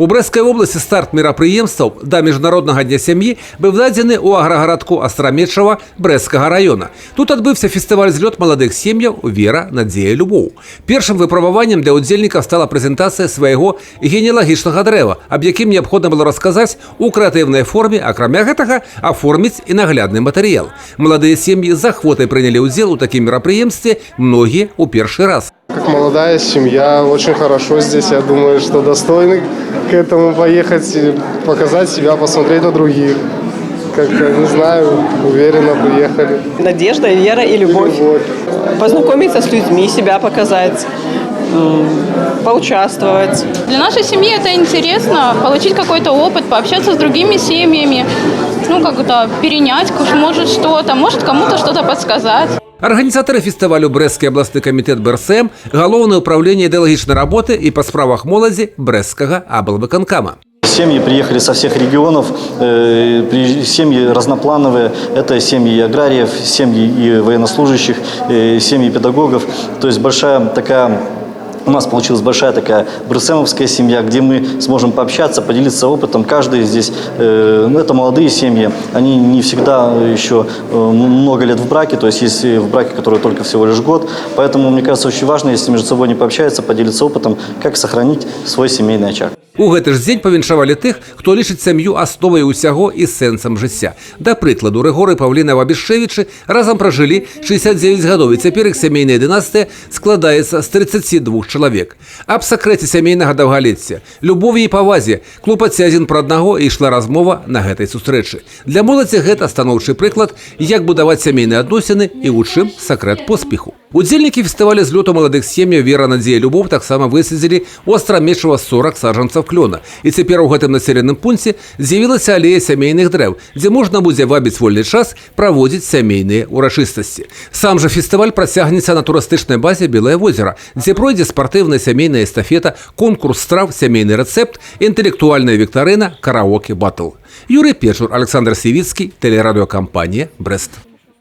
У Брэсцкай вобласці старт мерапрыемстваў да Міжнароднага дня сям'і быў дадзены ў аграгарадку Астрамечава Брэсцкага раёна. Тут адбыўся фестываль-злёт маладых сем'яў «Вера, надзея, любоў». Першым выпрабаваннем для ўдзельнікаў стала прэзентацыя свайго генеалагічнага дрэва, аб якім неабходна было расказаць у крэатыўнай форме, акрамя гэтага аформіць і наглядны матэрыял. Маладыя сем'і з ахвотай прынялі ўдзел у такім мерапрыемстве, многія ў першы раз. Как молодая семья, очень хорошо здесь, я думаю, что достойны к этому поехать, и показать себя, посмотреть на других. Как-то, не знаю, уверенно приехали. Надежда, вера и любовь. Любовь. Познакомиться с людьми, себя показать, поучаствовать. Для нашей семьи это интересно, получить какой-то опыт, пообщаться с другими семьями, ну, как-то перенять, может, что-то, может, кому-то что-то подсказать. Арганізатары фестывалю — Брэсцкі абласны камітэт БРСМ, Галоўнае ўпраўленне ідэалагічнай работы і па справах моладзі Брэсцкага аблвыканкама. Семьи приехали со всех регионов, семьи разноплановые. Это семьи и аграриев, семьи и военнослужащих, семьи педагогов. То есть большая такая у нас получилась большая такая брсэмовская семья, где мы сможем пообщаться, поделиться опытом. Каждый здесь, ну, это молодые семьи, они не всегда еще много лет в браке, то есть есть в браке, которые только всего лишь год. Поэтому, мне кажется, очень важно, если между собой не пообщаются, поделиться опытом, как сохранить свой семейный очаг. У гэты ж дзень павіншавалі тых, хто лічыць сям'ю асновай усяго і сэнсам жыцця. Да прыкладу, Рыгор і Паўліна Вабішчэвічы разам пражылі 69 гадоў, і цяпер іх сямейная дынастыя складаецца з 32 чалавек. Аб сакрэце сямейнага даўгалецця, любові і павазе, клопаце адзін пра аднаго ішла размова на гэтай сустрэчы. Для моладзі гэта станоўчы прыклад, як будаваць сямейныя адносіны і ў чым сакрэт поспеху. Удзельнікі фестываля злёту маладых сем'яў «Вера, надзея, любоў» таксама высадзілі ў Астрамечава 40 саджанцаў клёна. І цяпер у гэтым населеным пункце з'явілася алея сямейных дрэў, дзе можна будзе вабіць вольны час, праводзіць сямейныя ўрачыстасці. Сам жа фестываль працягнецца на турыстычнай базе «Белае возера», дзе пройдзе спартыўная сямейная эстафета, конкурс страў «Сямейны рэцэпт», інтэлектуальная віктарына, караоке батл. Юрый Печур, Аляксандр Сівіцкі, тэлерадыёкампанія «Брэст».